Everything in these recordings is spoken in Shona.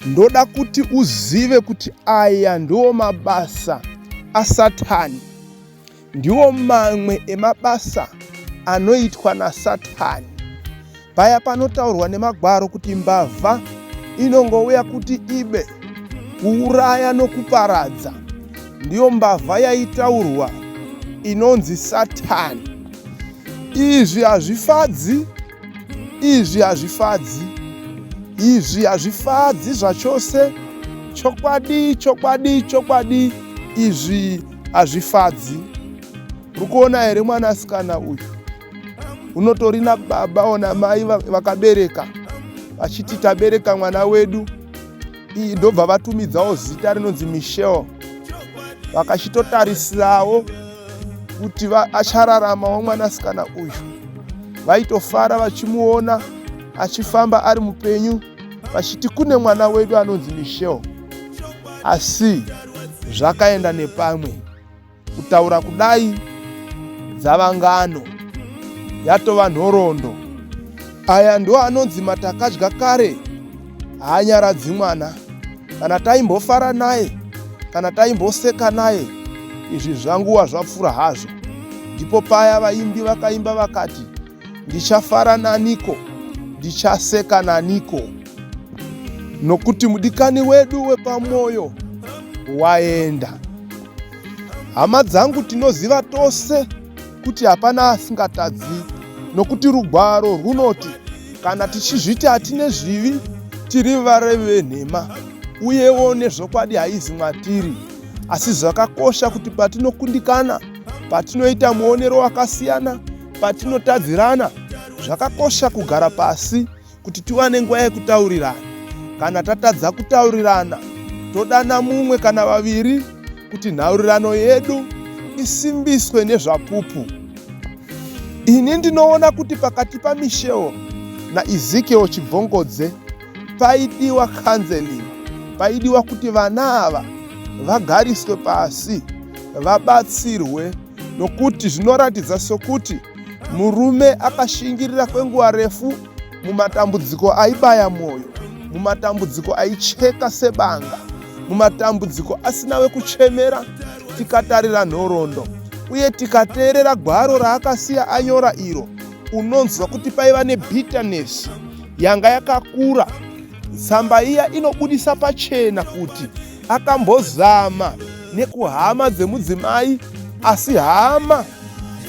Ndoda kuti uzive kuti aya ndiwo mabasa aSatani. Ndiwo mamwe emabasa anoitwa naSatani. Paya panotaurwa nemagwaro kuti mbavha inongouya kuti ibe, kuuraya nokuparadza, ndiyo mbavha yaitaurwa inonzi Satani. Izvi hazvifadzi, izvi hazvifadzi, izvi hazvifadzi zvachose. Chokwadi, chokwadi, chokwadi, izvi hazvifadzi. Uri kuona here mwanasikana uyu? Unotori nababa o namai vakabereka vachiti tabereka mwana wedu, ndobva vatumidzawo zita rinonzi Michelle, vakachitotarisirawo kuti achararamawo mwanasikana uyu. Vaitofara vachimuona achifamba ari mupenyu, vachiti kune mwana wedu anonzi Michelle, asi zvakaenda nepamwe. Kutaura kudai dzava ngano, yatova nhoroondo. Aya ndo anonzi matakadya kare, haanyaradzi mwana. Kana taimbofara naye, kana taimboseka naye, izvi zvanguva zvapfuura hazvo. Ndipo paya vaimbi vakaimba vakati, Ndichafara naniko? Ndichaseka naniko? Nokuti mudikani wedu wepamwoyo waenda. Hama dzangu, tinoziva tose kuti hapana asingatadzi, nokuti rugwaro runoti kana tichizviti hatine zvivi, tiri varevi venhema, uyewo nezvokwadi haizi mwatiri. Asi zvakakosha kuti patinokundikana, patinoita muonero wakasiyana, Patinotadzirana, zvakakosha kugara pasi kuti tiwane nguva yekutaurirana. Kana tatadza kutaurirana, todana mumwe kana vaviri kuti nhaurirano yedu isimbiswe nezvapupu. Ini ndinoona kuti pakati paMichelle naEzekiel Chibvongodze paidiwa counseling, paidiwa kuti vana ava vagariswe pasi vabatsirwe, nokuti zvinoratidza sokuti murume akashingirira kwenguva refu mumatambudziko aibaya mwoyo, mumatambudziko aicheka sebanga, mumatambudziko asina wekuchemera. Tikatarira nhoroondo uye tikateerera gwaro raakasiya anyora iro, unonzwa kuti paiva nebitterness yanga yakakura. Tsamba iya inobudisa pachena kuti akambozama nekuhama dzemudzimai, asi hama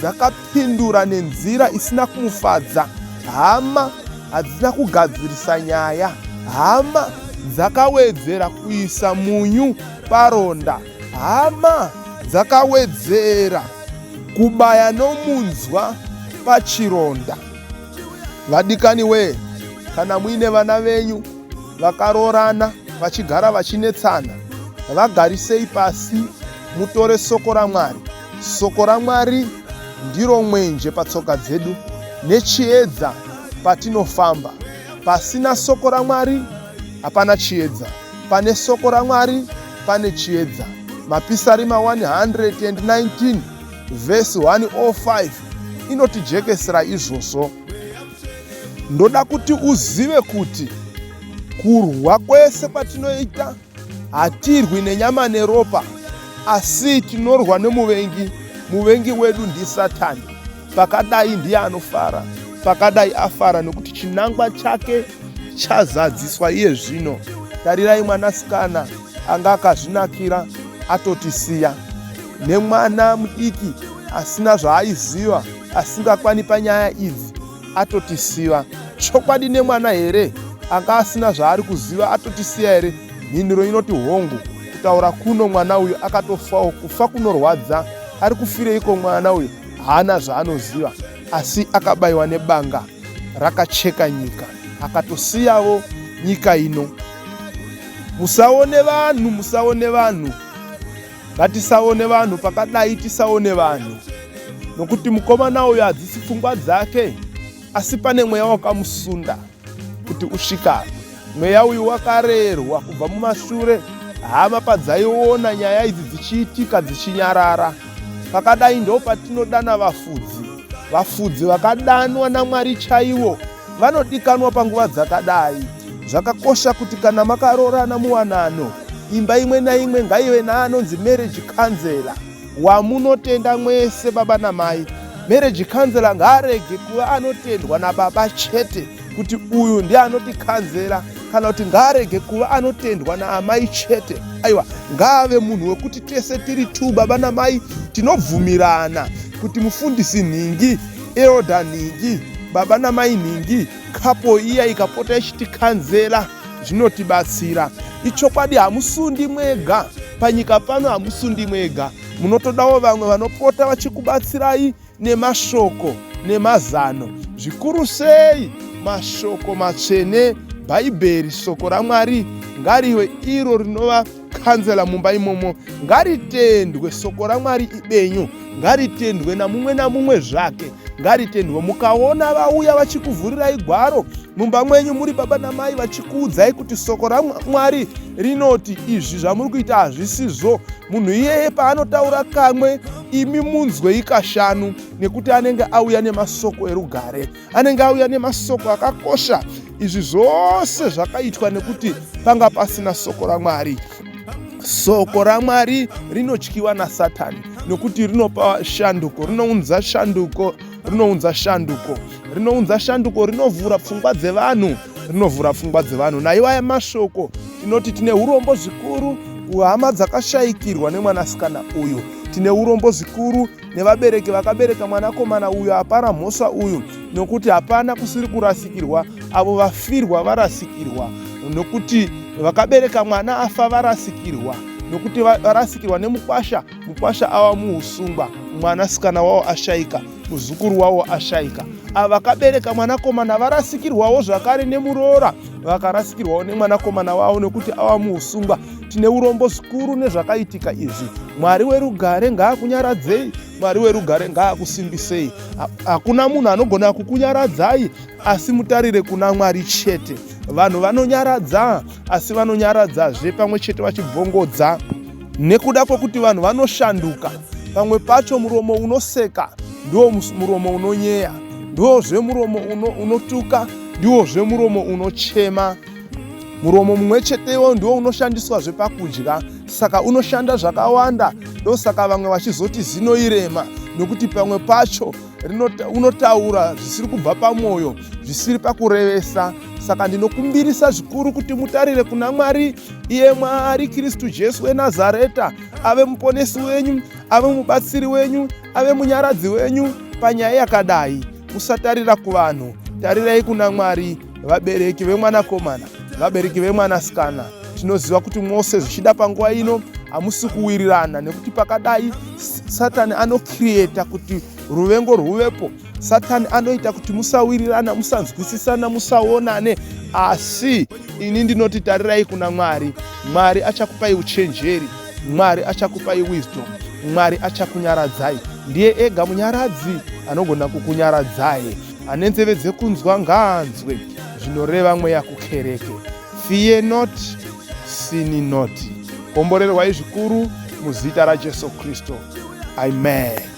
dzakapindura nenzira isina kumufadza. Hama hadzina kugadzirisa nyaya, hama dzakawedzera kuisa munyu paronda, hama dzakawedzera kubaya nomunzwa pachironda. Vadikani wee, kana muine vana venyu vakaroorana vachigara vachinetsana, vagarisei pasi mutore soko raMwari. Soko raMwari ndiro mwenje patsoka dzedu nechiedza patinofamba. Pasina soko raMwari hapana chiedza. Pane soko raMwari pane chiedza. Mapisarima 119 vhesi 105 inotijekesera izvozvo. Ndoda kuti uzive kuti kurwa kwese kwatinoita hatirwi nenyama neropa, asi tinorwa nemuvengi. Muvengi wedu ndiSatani. Pakadai ndiye anofara, pakadai afara nekuti chinangwa chake chazadziswa iye zvino. Tarirai mwanasikana anga akazvinakira atotisiya, nemwana mudiki asina zvaaiziva, asingakwani panyaya idzi atotisiva. Chokwadi nemwana here anga asina zvaari kuziva atotisiya here? Mhinduro inoti hongu. Kutaura kuno mwana uyu akatofawo kufa kunorwadza. Ari kufireiko mwana uyu? Haana zvaanoziva, asi akabayiwa nebanga rakacheka nyika akatosiyavo nyika ino. Musaone vanhu, musaone vanhu. Ngatisaone vanhu pakadai, tisaone vanhu, nokuti mukomana uyu hadzisi pfungwa dzake, asi pane mweya wakamusunda kuti usvika. Mweya uyu wakarerwa kubva mumashure, hama padzaiona nyaya idzi dzichiitika dzichinyarara. Pakadai ndo patinodana vafudzi, vafudzi vakadanwa naMwari chaivo vanodikanwa panguva dzakadai. Zvakakosha kuti kana makaroorana muwanano, imba imwe naimwe ngaive naanonzi marriage counselor wamunotenda mwese baba namai. Marriage counselor ngaarege kuva anotendwa nababa chete kuti uyu ndiye anotikanzera kana kuti ngaarege kuva anotendwa naamai chete. Aiwa, ngaave munhu wekuti tese tiri two baba namai tinobvumirana kuti mufundisi nhingi, elder nhingi, baba namai nhingi, couple iya ikapota ichitikanzela zvinotibatsira. Ichokwadi hamusundi mwega panyika pano, hamusundi mwega, munotodawo vamwe vanopota vachikubatsirai nemashoko nemazano, zvikuru sei mashoko matsvene, Bhaibheri, soko raMwari ngarive iro rinova kanzela mumba imomo. Ngaritendwe soko raMwari ibenyu, ngaritendwe namumwe namumwe zvake, ngaritendwe. Mukaona vauya vachikuvhurirai gwaro mumba mwenyu muri baba namai, vachikuudzai kuti soko raMwari rinoti izvi zvamuri kuita hazvisizvo, munhu iyeye paanotaura kamwe, imi munzwei kashanu, nekuti anenge auya nemasoko erugare, anenge auya nemasoko akakosha. Izvi zvose zvakaitwa nekuti panga pasina soko raMwari. Soko raMwari rinotyiwa naSatani nekuti rinopa shanduko, rinounza shanduko, rinounza shanduko, rinounza shanduko, rinovhura pfungwa dzevanhu, rinovhura pfungwa dzevanhu. Naiwaya mashoko tinoti tine urombo zvikuru kuhama dzakashayikirwa nemwanasikana uyu. Tine urombo zvikuru nevabereki vakabereka mwanakomana uyu apara mhosva uyu, nokuti hapana kusiri kurasikirwa. Avo vafirwa varasikirwa, nokuti vakabereka mwana afa varasikirwa, nokuti varasikirwa nemukwasha, mukwasha ava muusungwa, mwanasikana wavo ashaika, muzukuru wavo ashaika. Ava vakabereka mwanakomana varasikirwawo zvakare nemuroora, vakarasikirwawo nemwanakomana wavo nekuti ava muusungwa. Tine urombo zvikuru nezvakaitika izvi. Mwari werugare ngaakunyaradzei, Mwari werugare ngaakusimbisei. Hakuna munhu anogona kukunyaradzai asi mutarire kuna Mwari chete. Vanhu vanonyaradza asi vanonyaradzazve pamwe chete vachibvongodza, nekuda kwekuti vanhu vanoshanduka. Pamwe pacho muromo unoseka ndiwo muromo unonyeya, ndiwozve muromo unotuka, ndiwozve muromo unochema. Muromo mumwe chetewo ndiwo unoshandiswazve pakudya, saka unoshanda zvakawanda. Ndosaka vamwe vachizoti zino irema, nokuti pamwe pacho unotaura zvisiri kubva pamwoyo, zvisiri pakurevesa. Saka ndinokumbirisa zvikuru kuti mutarire kuna Mwari, iye Mwari Kristu Jesu weNazareta, ave muponesi wenyu, ave mubatsiri wenyu, ave munyaradzi wenyu panyaya yakadai. Musatarira kuvanhu, tarirai kuna Mwari. Vabereki vemwanakomana, vabereki vemwanasikana, tinoziva kuti mose zvichida panguva ino hamusi kuwirirana, nekuti pakadai Satani anokrieta kuti ruvengo rwuvepo. Satani anoita kuti musawirirana, musanzwisisana, musaonane. Asi ini ndinoti tarirai kuna Mwari. Mwari achakupai uchenjeri, Mwari achakupai wisdom, Mwari achakunyaradzai. Ndiye ega munyaradzi anogona kukunyaradzai. Ane nzeve dzekunzwa ngaanzwe zvinoreva mweya kukereke. Fear not, sin not. Komborerwai zvikuru muzita raJesu Kristu. Amen.